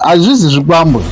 Hazvisi zvikwambo.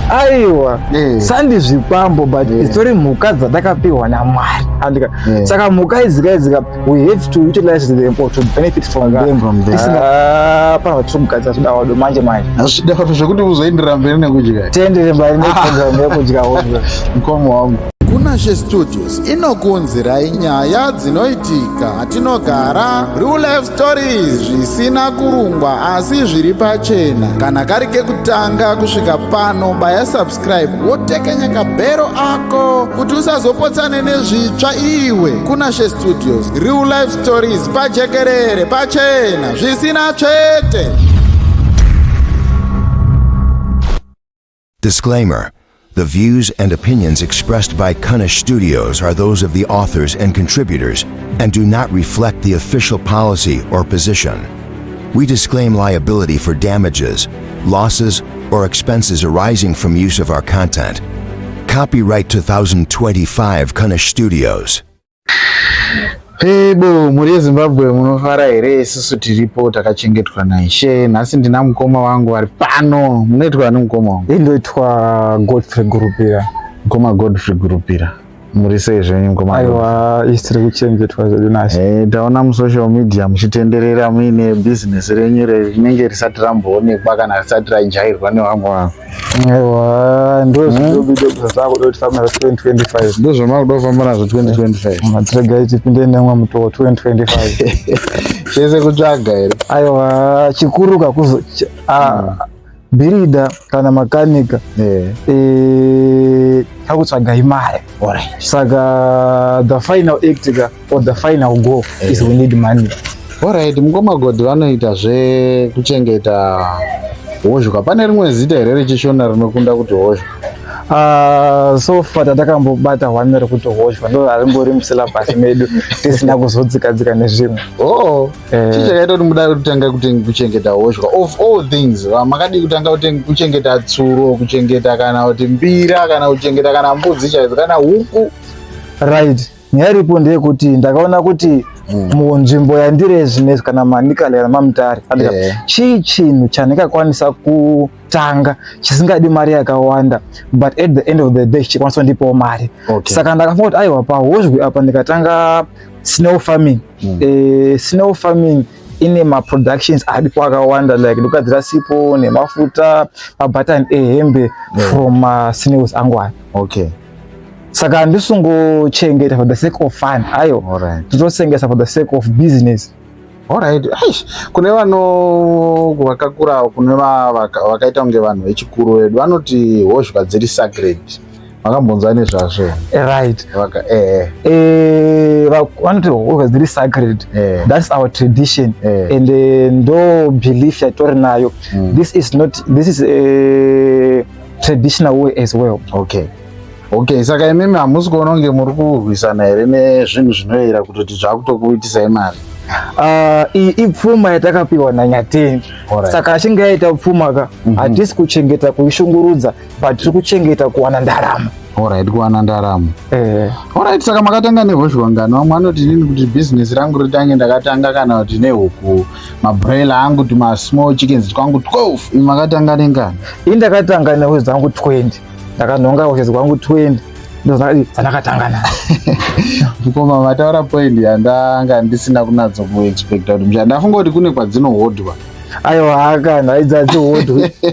Aiwa, sandi zvikwambo, but itori mhuka dzatakapiwa naMwari, andika. Saka mhuka idzika idzika, we have to utilize them or to benefit from them. From them. Tisina pana vatiri kugadzira zvidawado manje manje. Zvidawado zvekuti uzoenderera mberi nekudya. Tienderere mberi neprogram yekudya hozhwa. Mukoma wangu. Kunashe Studios inokuunzirai nyaya dzinoitika atinogara, real life stories zvisina kurungwa asi zviri pachena. Kana kari kekutanga kusvika pano, baya subscribe wotekenya kabhero ako kuti usazopotsane nezvitsva iwe. Kunashe Studios, real life stories pajekerere, pachena, zvisina tsvete. Disclaimer: The views and opinions expressed by Kunesh Studios are those of the authors and contributors and do not reflect the official policy or position. We disclaim liability for damages, losses, or expenses arising from use of our content. Copyright 2025 Kunesh Studios. Pebo mhuri yeZimbabwe, munofara here? Isusu tiripo takachengetwa naIshe. Nhasi ndina mukoma wangu vari pano. Munoitwa ani mukoma wangu? Indoitwa Godfrey Gurupira. Mukoma Godfrey Gurupira, muri sei zvenyu mukoma? Aiwa, isi tiri kuchengetwa zvedu nhasi. Taona musocial media muchitenderera muine bhizinesi renyu rinenge risati ramboonekwa kana risati rajairwa nevamwe vanhu. Aiwa, ndo zvidobidobi zvakuda kuti famba nazvo 2025. Ndo zvamakuda kufamba nazvo 2025? Matiregai tipinde nemwe mutoo 2025. Chese kutsvaga here? Aiwa, chikuru kakuzo bhiridha kana makanika, kakutsvaga imari. Saka the final act ka, or the final goal is we need money. Alright, mukoma Godi vanoita zvekuchengeta hozhwa. Pane rimwe zita here rechishona rinokunda kuti hozhwa? So far tatakambobata hwani rekuti hozhwa, ndo harimbori musyllabus medu, tisina kuzodzika-dzika nezvimwe. Oh, chii chakaita kuti muda kutanga kuchengeta hozhwa of all things? Makadii kutanga kuchengeta tsuro, kuchengeta kana kuti mbira, kana kuchengeta kana mbudzi chaidzo, kana huku? Right, nyaya iripo ndeyekuti ndakaona kuti munzvimbo yandiri zvinezvi, kana Manicaland kana maMutare, andika, chii chinhu chandingakwanisa kutanga chisingadi mari yakawanda, but at the end of the day chichikwanisa kundipawo mari? Saka ndakafunga kuti aiwa, pahozhwi apa ndikatanga snail farming, snail farming ine maproductions aripo akawanda, like ndikugadzira sipo nemafuta, mabhatani ehembe from snails angu aya. Saka handisungochengeta for the sake of fun, ayo, totosengesa for the sake of business. Alright. Aish, kune vano vakakura, kune vakaita kunge vanhu vechikuru vedu vanoti hozhwa dziri sacred. Makambonzwa nezvazvo? Right. Vanoti hozhwa dziri sacred. That's our tradition and ndo belief yatori nayo. This is not, this is a traditional way as well. Okay, saka imimi hamusi kuona kunge muri kurwisana here nezvinhu zvinoyera, kutoti zvakutokuitisai mari? Iyi ipfuma yatakapiwa naNyateni. Saka achinge yaita pfuma ka, hatisi kuchengeta kuishungurudza, but tiri kuchengeta kuwana ndaramo. Alright, kuwana ndaramo. Eh. Alright, saka makatanga nehozhwa ngani? Vamwe vanoti inini kuti bhizinesi rangu ritange ndakatanga kana kuti nehuku, mabroiler angu, tumasmall chickens twangu 12. Imi makatanga nengani? Ini ndakatanga nehozhwa dzangu 20. Ndakanhonga hozhwa dzangu 20, ndo dzandakatanga nadzo. Mukoma, mataura point yandanga ndisina kunatso kuexpecta kuti mucha ndafunga kuti kune kwadzinohodwa. Aiwa, hakana, haidzadzi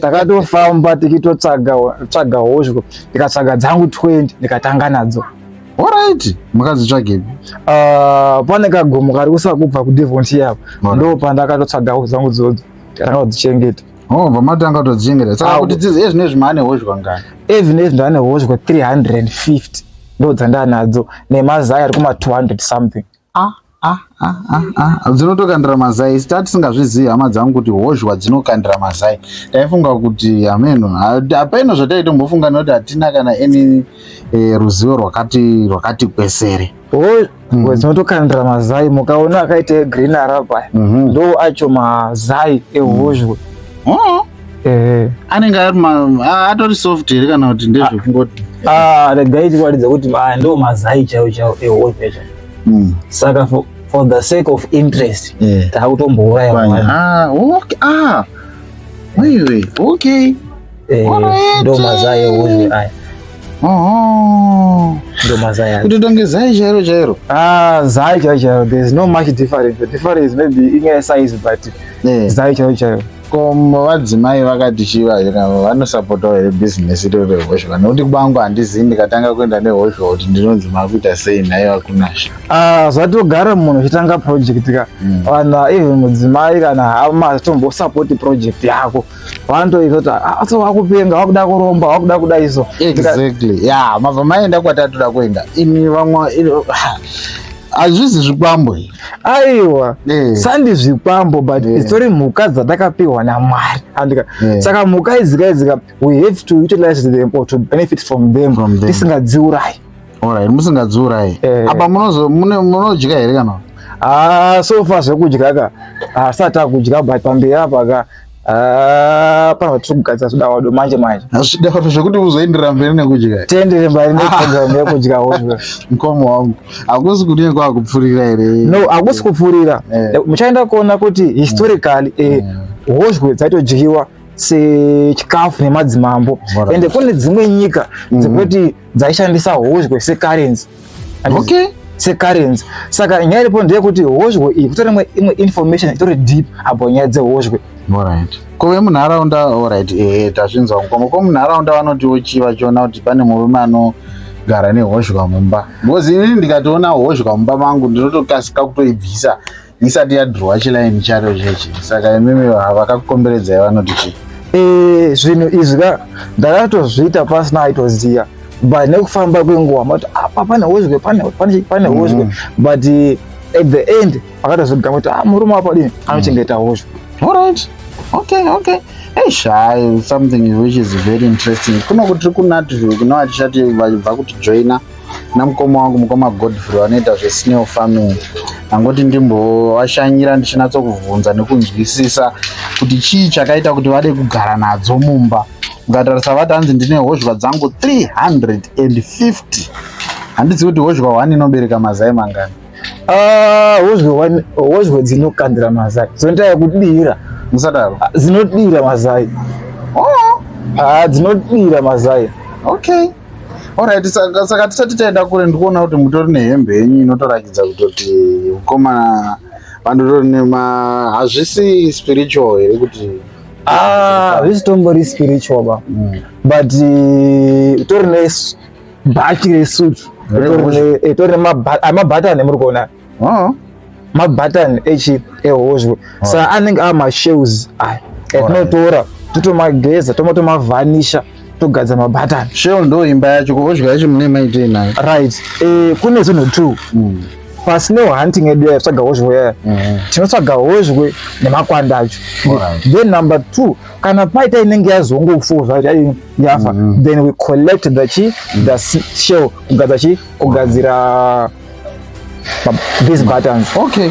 Takatofamba tichitotsvaga tsvaga hozhwa, ndikatsvaga dzangu 20, ndikatanga nadzo. Alright, makadzitsvagepi? Pane kagomo kari kusakubva kuDevonshire apo, ndo pandakatotsvaga hozhwa dzangu dzodzo, ndikatanga kudzichengeta. Oh, vamatanga kutodzichengeta. Saka kuti dzizi ezvinezvi maane hozhwa ngani? Ezvinezvi ndane hozhwa 350, ndo dzandanadzo, nemazai ari kuma 200 something. Ah, ah, ah, ah, ah. Dzinotokandira mazai? Isi tatisingazvizivi, hama dzangu, kuti hozhwa dzinokandira mazai. Taifunga kuti hameno, hapaino zvataitombofunga, nekuti hatina kana any ruzivo rwakati kwesere. Dzinotokandira mazai. Mukaona akaita egreen arapa, ndo acho mazai ehozhwe. Oh. Eh. Anenge ari atori soft here, kana kuti ndezvekungoti? Ah, regai tikuratidza kuti aya ndo mazai chaiwo chaiwo ehozhwe chaiwo. Saka for the sake of interest takutombouraya one. Ah, okay. Ah. Wait, wait. Okay. Eh, ndo mazai ehozhwe aya. Oho. Ndo mazai aya. Kutotonge zai chairo chairo. Ah, zai chairo chairo. There's no much difference. The difference maybe inyaya size but Eh. zai chairo chairo. Ko vadzimai vakati chiva vanosapotawo here bhizinesi iro rehozhwa nekuti kubangu handizivi ndikatanga kuenda nehozhwa kuti ndinonzi makuita sei nhai vakunasha. Ah, zvatogara munhu uchitanga project ka vanhu even mudzimai kana hama hazvitombosapoti project yako vanotoita kuti ah, so wakupenga wakuda kuromba wakuda kuda iso Exactly. Ya, mabva maenda kwatatoda kuenda. Ini vamwe hazvisi zvikwambo. Aiwa. Eh. Sandi zvikwambo but Eh. itori mhuka dzatakapiwa naMwari. Andika. Eh. Saka mhuka idzika idzika we have to utilize them or to benefit from them. From them. Tisingadziurayi. Alright, musingadziurayi. Eh. Apa munozo mune munodya here kana? Ah, so far zvekudya ka. Asati akudya but pamberi apa ka. Ah, pana tiri kugadzira zvidawado manje manje. Zvidawado zvekuti uzoenderera mberi nekudya. Tienderere mberi neprogram yekudya hozhwe. Mukoma wangu, hakusi kunenge kwakupfurira here? No, hakusi kupfurira. Eh. Muchaenda kuona kuti historically eh, hozhwe dzaitodyiwa sechikafu nemadzimambo. Alright. Ende kune dzimwe nyika dzekuti dzaishandisa hozhwe securrency. Okay. Securrency. Saka nyaya iripo ndeyekuti hozhwe iyi kutori imwe imwe information itori deep about nyaya dzehozhwe. Alright. Ko vemunharaunda, alright, eh tazvinzwa mukoma. Ko munharaunda vanotiwo chii vachiona kuti pane murume anogara nehozhwa mumba? Because inini ndikatoona hozhwa mumba mangu ndinotokasika kutoibvisa isati yadhirowa chilaini chacho chechi. Saka imimi vakakukomberedzai vanoti chii? Eh, zvinhu izvi ka ndakatozviita pasina aitoziva but nekufamba kwenguva mati apa pane hozhwe pane hozhwe but at the end akatozogama kuti ah, murume apa dini anochengeta hozhwe. Alright. Okay, okay. Eish, hayi, something which is very interesting. Kuno kuti kuNatville kuno vachati vabva kutijoina namukoma wangu mukoma Godfrey vanoita zvesnail farming. Angoti ndimbovashanyira ndichinatso kubvunza nekunzwisisa kuti chii chakaita kuti vade kugara nadzo mumba. Mukatarisa vati hanzi ndine hozhwa dzangu 350. Handizivi kuti hozhwa 1 inobereka mazai mangani. Ah, hozhwe hozhwe dzinokandira mazai dzinoita yekudira. Musadaro. Ah, dzinodira mazai. Oh. Ah, dzinodira mazai. Okay. Alright, saka tisati taenda kure ndikuona kuti mutori nehembe yenyu inotorakidza kutoti mukomana vandotori nema hazvisi spiritual here kuti Ah, hazvisitombori spiritual ba. But utori ne bhachi resuit. Utori ne mabhatani muri kuona. Oh. Mabhatani echi ehozhwe. Saka anenge ava mashells aya. Etinotora totomageza tomatomavhanisha togadzira mabhatani. Shell ndo imba yacho, kuhozhwa yacho mune maitei nayo? Right. Kune zvinhu two. Pasine hunting yedu yatsvaga hozhwe yaya. Tinotsvaga hozhwe nemakwanda acho. Then number 2, kana paita inenge yazongofa zvayo yafa, then we collect the chi the shell kugadzira chi kugadzira these buttons. Okay.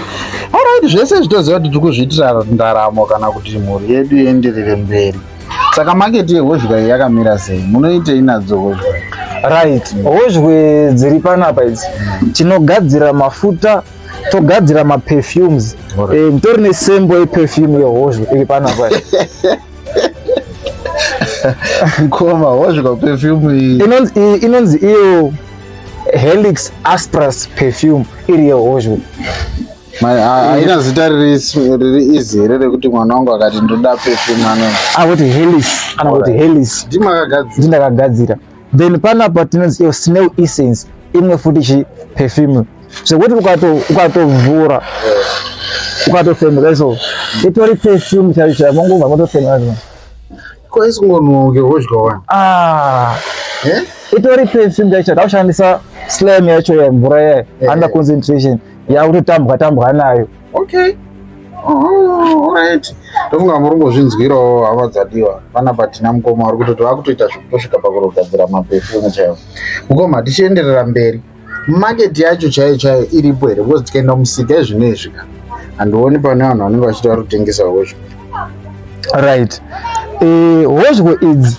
Alright, zvese zvitoziva kuti tiri kuzviitira ndaramo kana kuti mhuri yedu ienderere mberi. Saka market yehozhwa iyi yakamira sei? Munoitei nadzo hozhwa? Right. Hozhwe dziri panapa idzi tinogadzira mafuta, togadzira maperfumes. Mutori nesembo yeperfume yehozhwe iri panapa. Mukoma, hozhwa perfume iyi. Inonzi iyo Helix Aspras perfume iri yehozhwe. Haina zita riri easy here rekuti mwana wangu akati ndoda perfume ano? Akuti Helix, kana kuti Helix. Ndimakagadzira. Ndindakagadzira. Then panapa tinonzi iyo snail essence, imwe futi chi perfume. Zvekuti ukatovhura, ukatofemera iso, itori perfume chaiyo chaiyo, mongobva motofemera iso. Ko isingonhuwa hozhwa wani? Ah. Eh? Itori perfume chaiyo chaiyo, takushandisa slime yacho ya mvura ya under concentration yakutotambwa tambwa nayo. Okay. Oh, alright. Ndofunga muri kungozvinzwirawo hama dzadiwa. Panapa tina mukoma vari kutoti vakutoita zvekutosvika pakurogadzira maperfume chaiwo. Mukoma, tichienderera mberi. Market yacho chaiyo chaiyo iripo here? Because tikaenda musika ezvino izvi ka, handioni pane vanhu vanenge vachiti vari kutengesa hozhwa. Right. Hozhwa idzi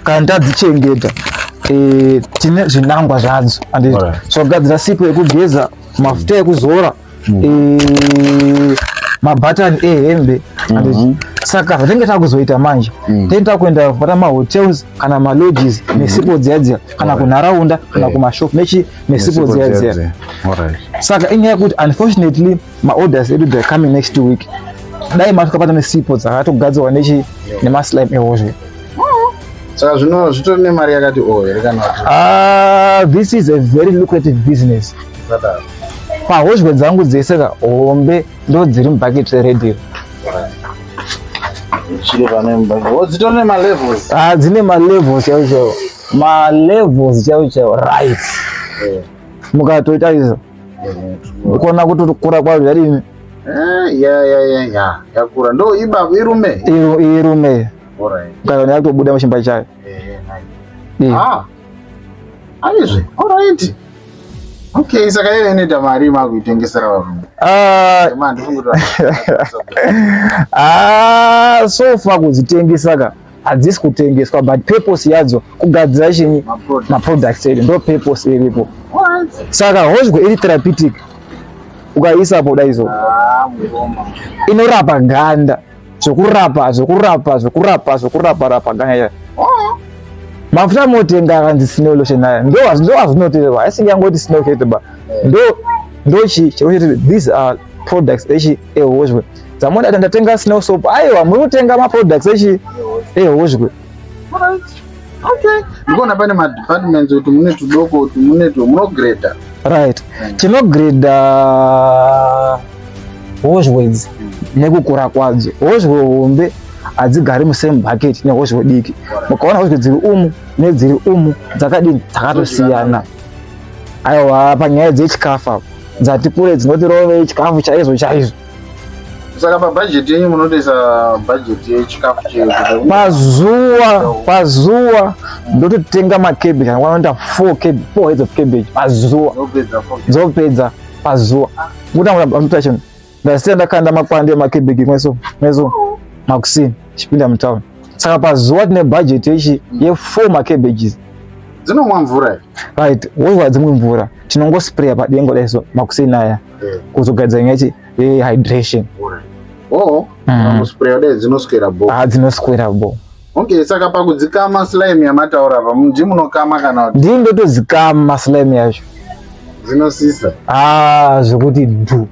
kana tadzichengeta tine zvinangwa zvadzo. Handiti? Zvogadzira sipo yekugeza, mafuta ekuzora, Mabhatani ehembe, handiti? Saka zvatinenge takuzoita manje, tinenge takuenda kubata mahotels kana malodges nesipo dziya dziya, kana kunharaunda kana kumashop nechi nesipo dziya dziya. Saka inyaya yekuti unfortunately maorders edu, they're coming next week. Dai matikapata nesipo dzakatogadzirwa nechi nemaslime ehozhwe. Saka zvino zvitori nemari yakati o here kana kuti? Ah, this is a very lucrative business. Zvadaro. Pahozhwe dzangu dzese ka, hombe ndo dziri mubhaketi rered. Chiri pane mubhaketi. Dzitori nemalevels? Ah, dzine malevels chaiwo chaiwo, malevels chaiwo chaiwo, right? Mukatoita izvo, kuona kuti kukura kwayo zvadini. Ya, yakura. Ndo iba irume? Irume. Ukaona yakutobuda muchimba chayo. Ah, aizve, alright, okay. Saka iyo inoita mari makuitengesera varume? Ah, Ma, ndifunga kuti ah, so far kudzitengesa ka, hadzisi kutengeswa, but purpose yadzo kugadzira chinyi? Maproducts. Maproducts edu, ndo purpose iripo. Saka hozhwe iri therapeutic, ukaiisapo kudai so, Ah, mukoma. Inorapa ganda zvokurapa, zvokurapa, zvokurapa, zvokurapa rapa ganda iya. Mafuta motenga akanzi snail lotion aya, ndo azvinotoreva. Asinge yangoti snail chete ba, ndo chi chekuti these are products echi ehozhwe dzamoda. Ati ndatenga snail soap, aiwa, muri kutenga maproducts echi ehozhwe. Alright. Okay. Ndikuona pane madepartments, kuti mune tudoko, kuti mune tu munogreda. Right, tinogreda hozhwe idzi nekukura kwadzo. Hozhwe hombe hadzigari musame bucket nehozhwe diki. Mukaona hozhwe dziri umu nedziri umu dzakadini? Dzakatosiyana. Aiwa, panyaya dzechikafu apa dzati kure, dzinoti rove chikafu chaizvo chaizvo. Saka pabhajeti yenyu munotoisa bhajeti yechikafu chedu? Pazuva ndototenga macabbage anokwana kuita four heads of cabbage pazuva. Dzopedza four? Dzopedza pazuva. Kutanga chinhu, ndasiya ndakanda makwande emacabbage mweso mweso makusini chipinda mutown. Saka pazuva tine budget yechi ye4 macabbages. Dzinomwa mvura here? Right, wozwa dzimwe mvura, tinongospraya padengo daiso makuseni aya kuzogadzira nyaya yechi yehydration. Oh, muspraya dai dzinoswera bo? Ah, dzinoswera bo. Okay, saka pakudzikama slime yamataura apa, ndi munokama kana kuti? Ndii ndotodzikama slime yacho. Dzinosisa? Ah, zvekuti dhu.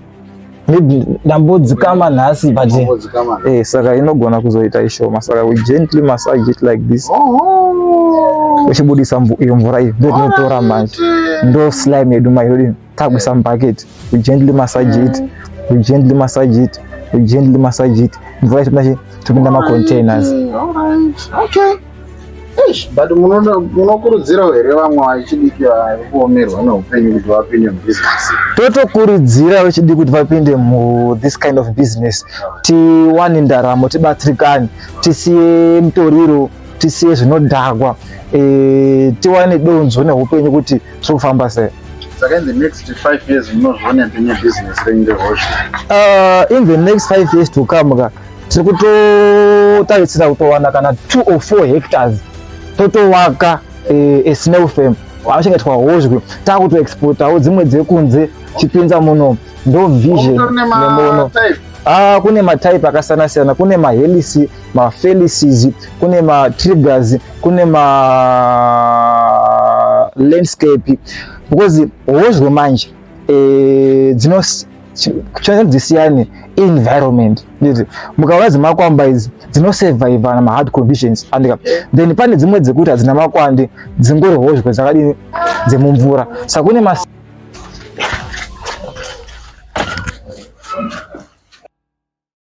Maybe ndambodzikama nhasi, but Mungodzikama. Saka inogona kuzoita ishoma. Saka we gently massage it like this, uchibudisa iyo mvura iyi, ndo tinotora manje, ndo slime yedu mai. Takuisa mubucket, we gently massage it, we gently massage it, we gently massage it, mvura ichipinda chi topinda macontainers. Alright. Okay. Eish, but munokurudzirawo here vamwe vachidiki vari kuomerwa neupenyu kuti vapinde mubusiness? Totokurudzira vechidiki kuti vapinde mu this kind of business, tiwane ndaramo, tibatsirikane, tisiye mutoriro, tisiye zvinodhakwa, tiwane donzvo neupenyu kuti tiri kufamba sei. Saka in the next 5 years munozviona penye business renyu rehosha? In the next 5 years to come ka, tiri kutotarisira kutowana kana 2 or 4 hectares, totovaka a snail farm anochengetwa hozhwe, takutoexportawo dzimwe dzekunze chipinza muno. Ndo vision. Mutori nemuno. nematype? Ah, kune matype akasiyana siyana. Kune mahelisi, mafelices, kune matriggers, kune ma landscape, because hozhwe manje dzino chinoita dzisiyane environment. Nditi mukaona dzemakwamba idzi dzinosurviva namahard conditions, andika? Then pane dzimwe dzekuti hadzina makwande, dzingori hozhwe dzakadini, dzemumvura. Saka kune